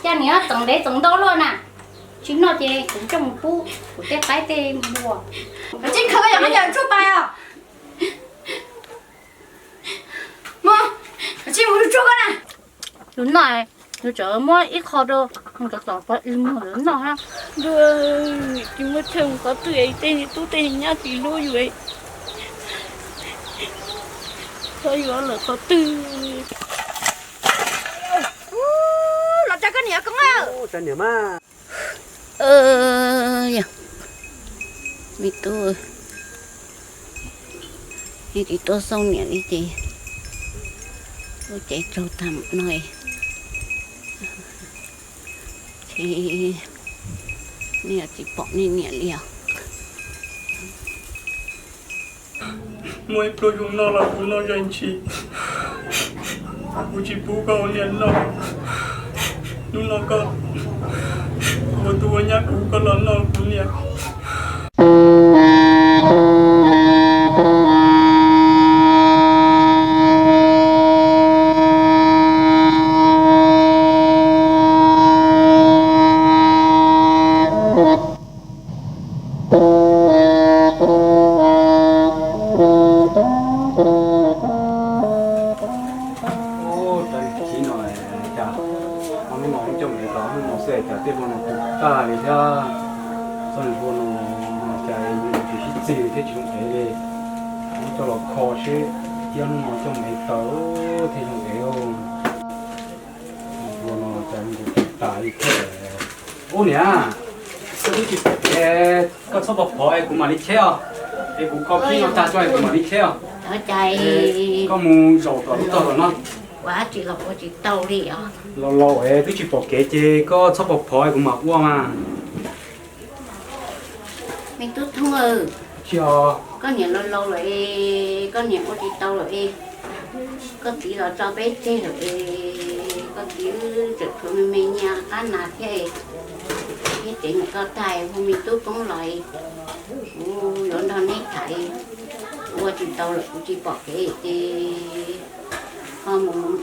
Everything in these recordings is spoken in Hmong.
Cas niam txeem ntev txeem ntau luaj na, tsis noj ces kuv coj mus pub kuv tej qaib tej npua. Tsis khaws yog no yog tsuj pais os. Mus, tsis mus tsuj koj na. Yus noj, yus tseem muab ib qho rau nws kom tom pov i mus lawv noj hab. Ntuj, tsis muaj chaw mus qhov twg, tej niam tub tej niam nyab tsis hlub yus, txhob yuav lawm qhov twg. Los tsa koj niam Koob. Yog me tub, yeej tsis tuaj xauj niam li ces lub cev tsaug tag no. Ces nej tsis pom nej niam li os. Muaj ib pluag zoo noj los kuv noj ze ntshis, kuv tsis pub koj ua niam noj. Hnub no koj ua tub ua nyab kuv, koj los noj kuv niam. Ub, rau hnub no cas ho hnub no coj mus ev tau, hnub no xwb cas tej hlua no puv tag li thiab. Txoj hlua no cas tsis sib txig thiab tsis zoo ev li. Hnub coj los kho seb, thiab hnub no coj mus ev tau thiaj zoo ev. Hlua no cas puv tas li thiab. Ub niam, koj twb tsis pom kev, koj txhob pov phov es kuv mam li cheb os. Es kuv kho phib no tag tso es kuv mam li cheb os. Koj mus zaum tom lub tog tom no. Ua dab tsi los ua tsis tau li os. Los laus es twb tsis pom kev ces koj txhob pov phov es kuv mam ua mas. Me tub Thoob, tsis os, koj niam laus laus lawm es koj niam ua tsis tau lawm es koj txiv los tso peb tseg lawm es koj txiv tseem tshuav me me nyuam qab nas thiab, thiab tsev nyuam koj tag hu me tub Koob los es kuv yuav nrog neb tham, ua tsis tau lawm kuv tsis pom kev ces ho mus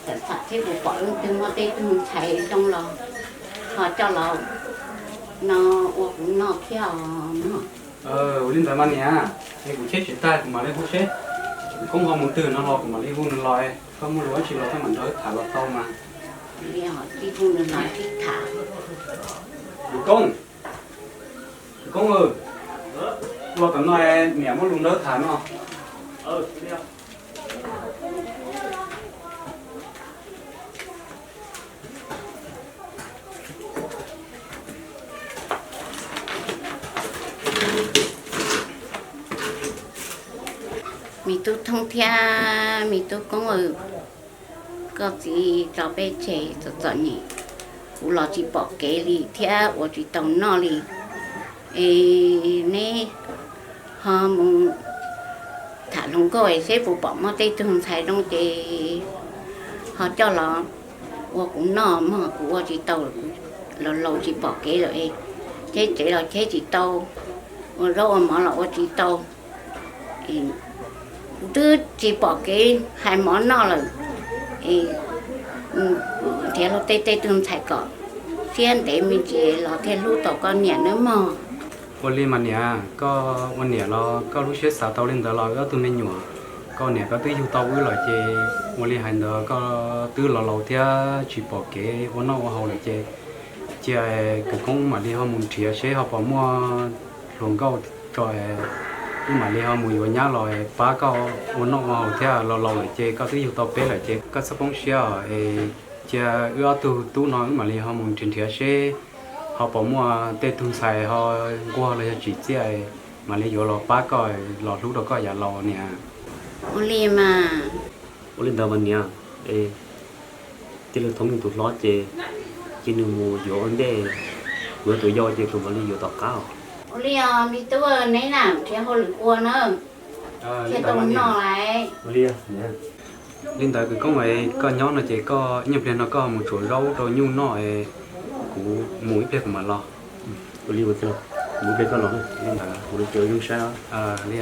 tawm tham thiab kuv pom leej twg muaj tej tug ntxhais zoo los ho coj los no ua kuv noj thiab os. Ua li ntawd mas niam, es kuv cheb tsis tag kuv mam li hu seb, Koob ho mus twg no los kuv mam li hu nws los, koj muaj lus dab tsi los koj mam nrog wb tham los tau mas. Li ho tib hu nws los sib tham. Kwv Koob, Kwv Koob, los tom no niam muaj lus nrog wb tham no. Me tub Thoob thiab me tub Koob, koj txiv tso peb tseg txom txom nyem, kuv los tsis pom kev li thiab ua tsis tau noj li. Es neb ho mus tham hluas nkauj seb puas pom muaj tej tug ntxhais zoo ces ho coj los ua kuv noj mog, kuv ua tsis tau, kuv laus laus tsis pom kev lawm es cheb tsev los cheb tsis tau, ua zaub ua mov los ua tsis tau. Kuv twb tsis pom kev hais mov noj lawm es nrhiav luag tej tej tug ntxhais kom siab ntev me ntsis los thiaj hlub tau koj niam nawb mog. Ua li mas niam, koj ua niam los koj lub siab xav tau li ntawd los wb ob tug me nyuam, koj niam koj twb yug tau wb lawm ces ua li hais ntawd koj twb laus laus thiab tsis pom kev ua noj ua haus lawm ces cia Kwv Koob mam li ho mus nrhiav seb ho puas muaj hluas nkauj tso, wb mam li ho mus yuav nyab los pab koj ua noj ua haus thiab. Laus laus lawm ces koj twb yug tau peb lawm ces koj txhob poob siab os, es cia wb ob tug tub no wb mam li ho mus nrhiav nrhiav seb ho puas muaj tej tug ntxhais ho nquag los yog tsim txiaj, mam li yuav los pab koj, los hlub rau koj yav laus niam. Ua li mas. Ua li ntawd mas niam, tij laug Thoob nws tus hlob ces cia nws mus yuav ua ntej, kuv yog tus yau ces kuv mam li yuav tom qab os. Ua li os me tub, neb na nrhiav hauj lwm ua na, thiaj tau mus noj lawm. Li ntawd Kwv Koob, koj nyob no ces koj ib nyuag pliag no koj mus tsuav zaub rau nyuj noj, kuv mus ib pliag kuv mam los. Ua li ua tij laug, mus ib pliag koj los, li ntawd kuv zoo saib os. Li.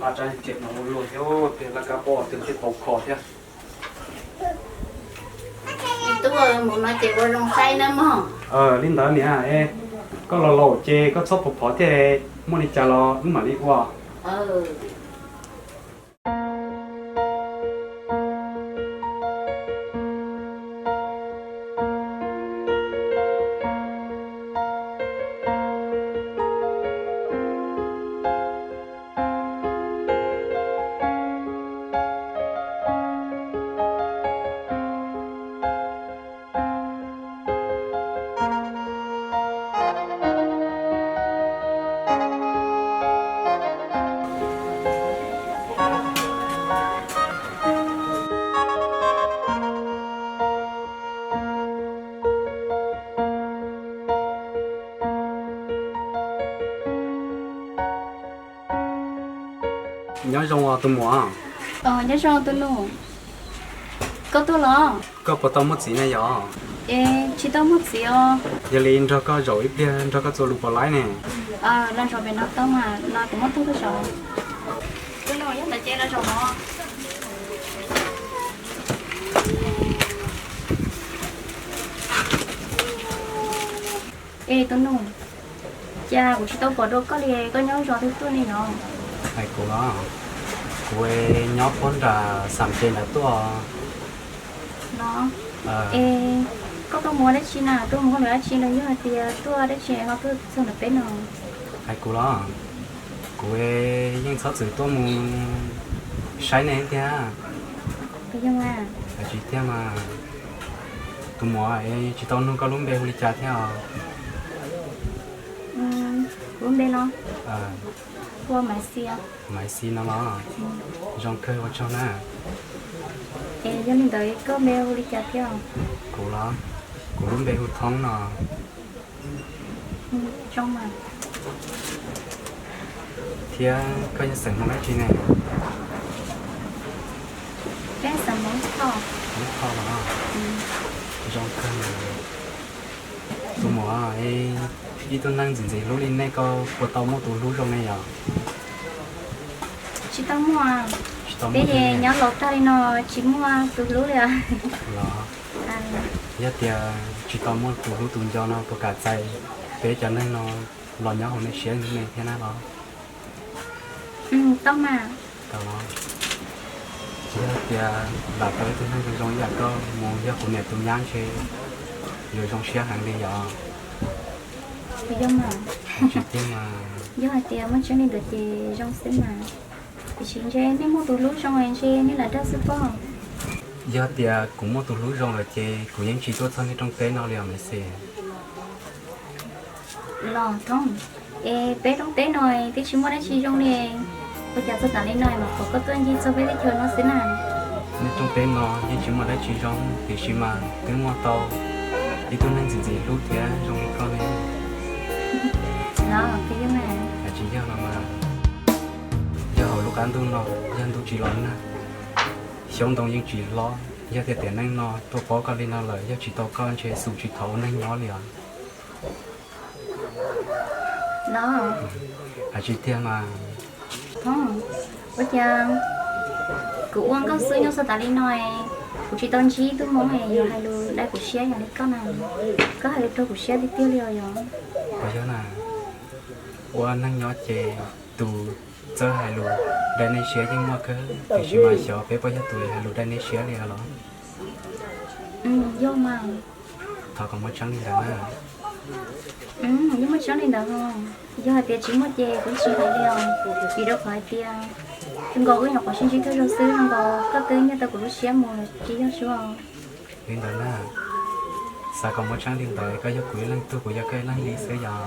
Tsab tseem no luag thiab, pliag laj kab pob twg thiaj tau kho thiab. Tub, mus no ces ua zoo saib nawb mog. Li ntawd niam, koj los laus ces koj txhob phov phov thiab, muaj li cas los wb mam li ua. Nyob zoo os tus muam. Nyob zoo tus nus. Koj tuaj los? Koj puas tau muaj txiv na yom? Es tsis tau muaj txiv os. Yog li nrog koj zaum ib pliag nrog koj txua lus pom laib ne. Los zaum pem no tau mas, los kuv muab tug koj zaum. Tus nus, yog ntawd ces los zaum no. Es tus nus, cas kuv tsis tau pom dua koj li, koj nyob zos twg tuaj ne yom? Hais kuv los, kuv nyob puag nram Xam Ces nram tuaj. No, es koj tuaj mus ua dab tsi na? Tuaj mus ua dab tsi los yog hais tias tuaj dab tsi ho tuaj txog ntawm peb no? Hais kuv los, kuv yeej txhob txwm tuaj mus saib nej thiab. Puas yog mas? Hais tsis tiag mas. Tus muam, es tsis tau nug koj lub npe hu li cas thiab os? Kuv lub npe los? Hu ua Maiv Xis. Maiv Xis no los? Zoo kawg, ua tsaug na. Es yog li ntawd koj npe hu li cas thiab? Kuv los, kuv lub npe hu Thoob no. Thiab koj yog xeem Hmoob dab tsi ne? Peb xeem Hmoob Thoj. Hmoob Thoj los? Zoo kawg. Tus muam, ib tug neeg ntxim ntxim hlub li nej koj puas tau muaj tus hlub zoo ne yom? Tsis tau muaj. Peb ces nyob laus tag li no tsis muaj tus hlub li os. Los, yog tias tsis tau muaj tus hlub tus nco no puas kam txais peb cov neeg no los nyob hauv nej siab ntug me thiab na los? Tau mas. Tau los. Yog tias lam tau ib tug neeg zoo zoo ib yam koj mus yog kuv niam tus nyab ntshe yuav zoo siab heev li yom. Puas yog mas? Tsis tiag mas. Yog hais tias muaj tseeb li ntawd ces zoo xwb mas. Tiam sis ntshe nej muaj tus hlub zoo ntshe nej lam dag xwb pob. Yog tias kuv muaj tus hlub zoo lawm ces kuv yeej tsis tuaj txog nej rooj teb no li os Maiv Xis. Los Thoob, es peb rooj teb no twb tsis muaj dab tsi zoo li, ua cas txog tam li no mas pom koj tuaj ncig txog peb teb chaws no xwb na? Nej rooj teb no yeej tsis muaj dab tsi zoo, tiam sis mas twb muaj tau ib tug neeg ntxim ntxim hlub thiab zoo li koj ne. Los, tsis yog los mas, yog hauv lub qab ntuj no yog ntuj tsis los nag, xyoob ntoo yeej tsis hlob. Yog tias tiam neej no tuaj paub koj li no lawm, yog tsis tau koj ntshe xus tsis thov ua neeg nyob li os. Los, hais tsis tiag mas. Thoob, ua cas kuv ua nkauj xwb nyob txog tas li no, kuv tsis tau ntsib tub Hmoob yuav hais lus dai kuv siab yam li koj na. Koj hais lus raug kuv siab tiag tiag li os yog. Puas yog na, ua neeg nyob ces tus txawj hais lus dai nej siab yeej muaj kawg, tiam sis mas xyov peb puas yog tus hais lus dai nej siab li os los. Yog mas. Thov kom muaj tseeb li ntawd na. Yeej muaj tseeb li ntawd os. Yog hais tias tsis muaj ces kuv tsis hais li os. Vim rau qhov hais tias zoo nkaus wb nyuam qhuav sib ntsib thawj zaug xwb, zoo nkaus koj twb nyiag tau kuv lub siab mus tsis yog suab. Li ntawd na, xav kom muaj tseeb li ntawd, koj yog kuv ib leeg tug, kuv yog koj ib leeg li xwb yom.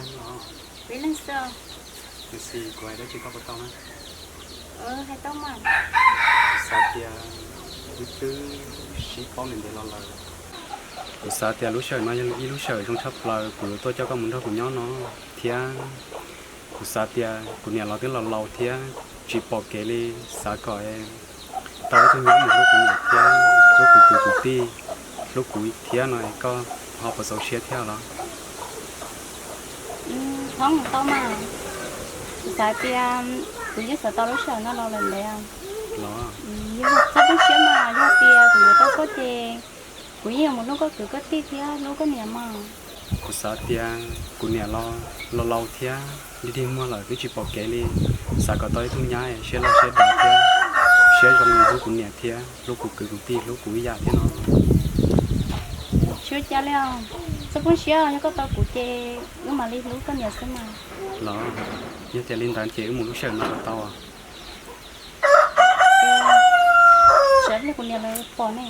Kuv ib leeg xwb. Kuv hais dab tsi koj puas tau na? Hais tau mas. Xav tias wb twb sib paub ntev ntev los lawm. Kuv xav tias lub sij hawm no yog ib lub sij hawm zoo tshaj plaws kuv yuav tuaj coj koj mus nrog kuv nyob no thiab. Kuv xav tias kuv niam los twb laus laus thiab tsis pom kev li, xav kom tau ib tug nyab mus hlub kuv niam thiab hlub kuv kwv kuv tij, hlub kuv thiab no koj ho puas txaus siab thiab los? Thoob, tau mas. Kuv xav tias kuv yeej xav tau lub sij hawm no los lawm ntev. Los, yog txhob poob siab mas, yog tias kuv yuav tau koj ces kuv yeej yuav mus hlub koj kwv koj tij thiab hlub koj niam mas. Kuv xav tias kuv niam los laus laus thiab dig dig muag lawm twb tsis pom kev li, xav kom tau ib tug nyab siab loj siab dav thiab siab zoo hlub kuv niam thiab hlub kuv kwv kuv tij hlub kuv ib yam thiab no. Tsis ua cas li os, txhob poob siab, yog koj tau kuv ces wb mam li hlub koj niam xwb mas. Los, yog tias li ntawd ces wb mus lub sij hawm no puas tau? Tsam ib pliag kuv niam lawv pom ne.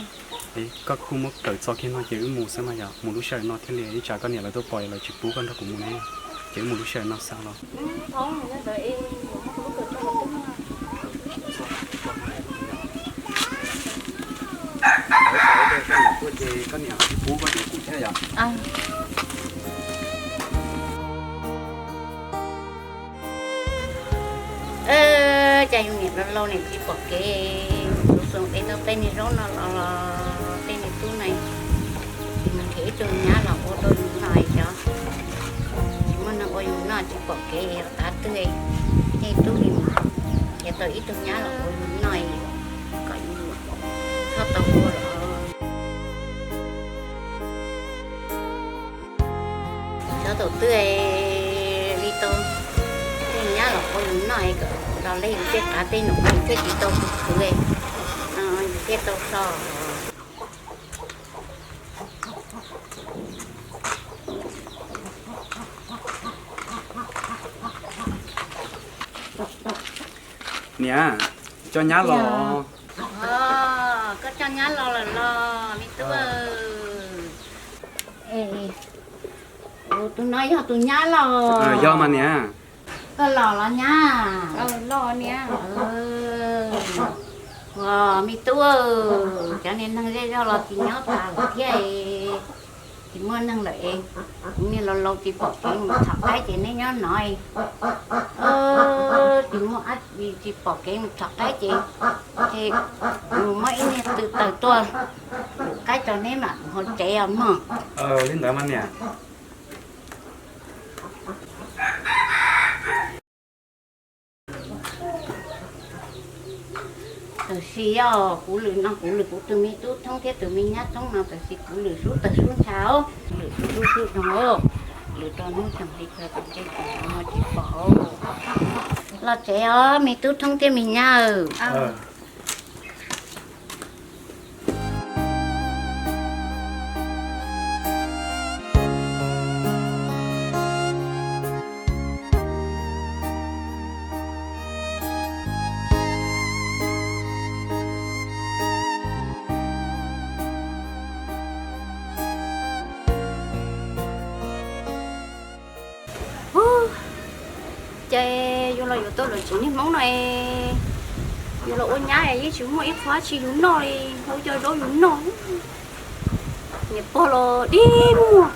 Koj kuj muab kawm txo kiag no ces wb mus xwb mas yom, mus lub sij hawm no thiaj li ib tsam koj niam lawv tuaj pom lawv tsis pub koj nrog kuv mus ne, ces wb mus lub sij hawm no xwb los. Koj niam tuaj ces koj niam tsis pub koj yuav kuv thiab yom. Cas yus niam laus laus niam tsis pom kev, lub xyoo peb tau tej niag zaub no los tej niag tub no, tsis mus nrhiav ib tug nyab los ua rau yus noj xyov, tsis muaj neeg ua yus noj tsis pom kev los tav twg, tej tub li mus nrhiav tau ib tug nyab los ua yus noj kom yus txhob tau ua los. Xyov thaum twg li tau tej nyab los ua yus noj kom los li yus tej qav tej num yus thiaj tsis tau khwv, yus thiaj tau so. Niam, coj nyab los. Koj coj nyab los lawm los me tub? Tus no yog tus nyab los? Yog mas niam. Koj los los nyab? Los niam. Me tub, cov niag neeg zej zog los tsis nyob tas lawm thiab, tsis muaj neeg lawm es, kuv niag laus laus tsis pom kev mus txhom qaib ces neb nyob no, tsis muaj dab tsi tsis pom kev mus txhom qaib ces, ces mus muab ib niag tw taws tuaj lwm qaib rau neb mam mus hauv tsev os mog. Li ntawd mas niam. Tam sim yog kuv lwm no kuv lwm kuv tus me tub Thoob thiab tus me nyab Thoob no tam sim kuv lwm sub tawg sub ntsha, lwm sub sub zoo, lwm rau hnub tseem li kawg tus ntej tus no tsis pom. Los tsev os me tub Thoob thiab me nyab. Ces yuav los yuav tau lawm tsev niag Hmoob no, yuav los ua nyab yeej tsis muaj ib qho dab tsi yus noj li, ua cov zaub yus noj. Niam pog los dig muag,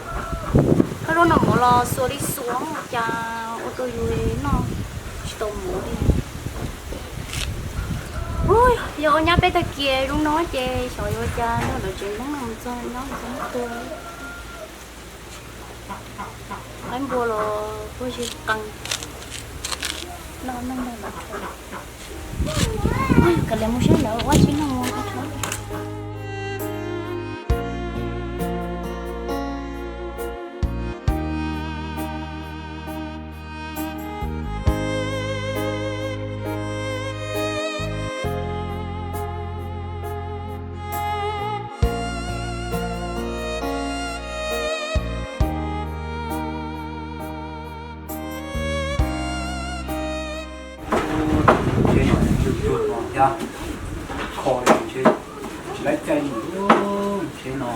koj zaub noj mov los xuas li xuas, cas ua rau yus noj tsis tau mov li. Yog ua nyab peb tag kiag zoo no ces xyov yuav ua cas nrog lawv tsev Hmoob no mus txog nyob mus txog tuag. Qaib npua los puag zig qees, noj neeg noj lawv. Kav liam mus saib lawv ua tsi noj mus. Tsheb no tsuag tsuag no thiab, kho li tsheb tsis laib caij li, tsheb no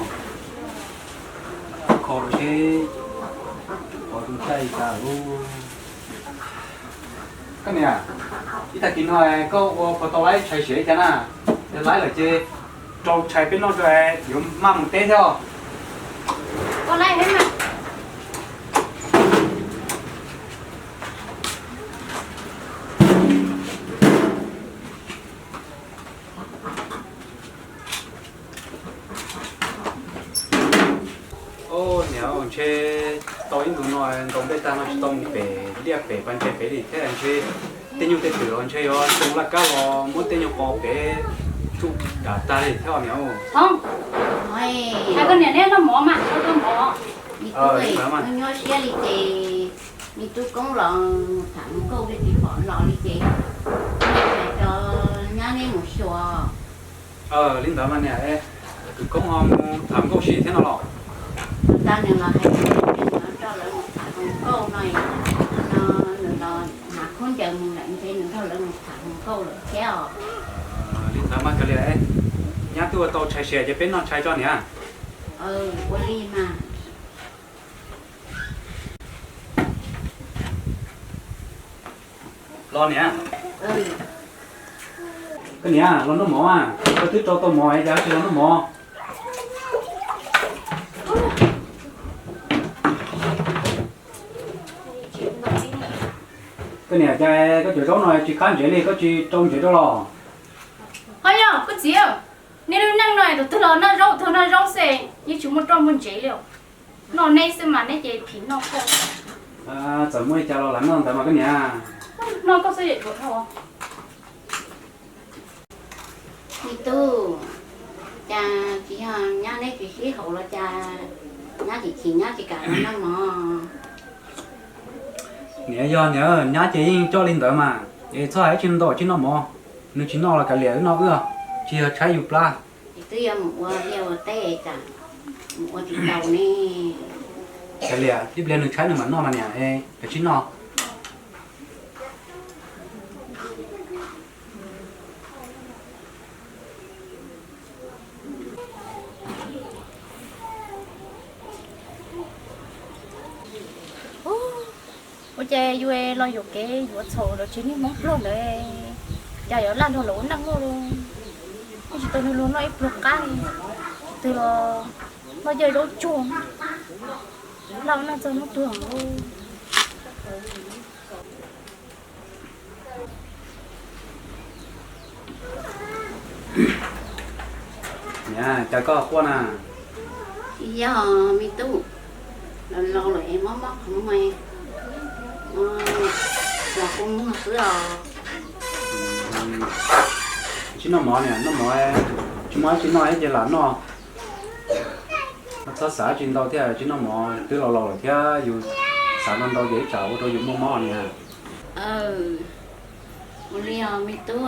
kho rau seb puas Koj niam, ib tag kis no koj ua puas tau laib tshais siav li cas na? Yog laib lawm ces rau tshais peb noj tso, yuav maj mus teb thiab. Niam, ntshe tau ib ntus no ntaus nplej tag no tsis tau mus pem liaj pem pas ntses pem li thiab, ntshe tej nyuj tej twm los ntshe yuav tsoo laj kab los muab tej nyuag qos pem tsuj dam tag li thiab niam. Hais koj niam neb noj mov mas, noj mov. Nws nyuaj siab li ces, nws tub koob los tham hluas nkauj li tsis pom los li ces, hais tias nyab neb mus xyuas. Li ntawd mas niam, tus koob ho mus tham hluas nkauj siv thiab no los? Ua cas nws los hais tias nws rau lawv mus tham hluas nkauj no, no nws los hnav khaub ncaws mus lawm ntshe nws nrog lawv mus tham hluas nkauj lawm thiab os. Li ntawd mas kav liam, nyab twb ua tau tshais siav ces peb noj tshais tso niam. Ua li mas. Los niam. Koj niam, los noj mov, koj twb rau tau mov es cas tsis los noj mov? Koj niam, cas koj cov zaub no tsis qab ntsev li, koj tsis rau ntsev rau los? Ho yog koj txiv, nej lub neej no tus twg los noj zaub, tus twg noj zaub xwb, yeej tsis muaj roj muaj ntsev li. Noj neb xwb mas neb ces phim noj koj. Txawm muaj li cas los lam noj ntawd mas koj niam. Noj koj xwb es dhuav dhau. Me tub, cas tsis yog nyab neb tsis sib haum los cas nyab tsis chim nyab tsis kam los noj mov? Niam, yog niam, nyab ces yeej coj li ntawd mas, es txhob hais dab tsi ntau, tsis noj mov. Nws tsis noj los kav liam, wb noj wb, tsis yog tshaib yus plab. Twb yuav mus ua liaj ua teb, cas mus ua tsis tau ne. Kav liam, ib pliag nws tshaib nws mam noj mas niam, es kav tsij noj. Ua cas yus los yuam kev yuav txhaum lawv tsev neeg Hmoob Nplog ntawd, cas yuav laj nrog lawv ua neej luaj li. Yeej tsis tau nrog luag noj ib pluag qab li. Twg los noj caj zaub tsuag, laj ua neej txog hnub tuag. Niam, cas koj quaj na? Tsis yog me tub, laus laus lawm es mob mob qhov muag, los kua muag xwb os. Tsis noj mov niam, noj mov tsis muaj dab tsi noj ces lam noj. Txhob xav dab tsi ntau thiab, tsis noj mov, twb laus laus lawm thiab, yus xav ntau ntau ces ib tsam ua rau yus muaj mob niam. Ua li os me tub.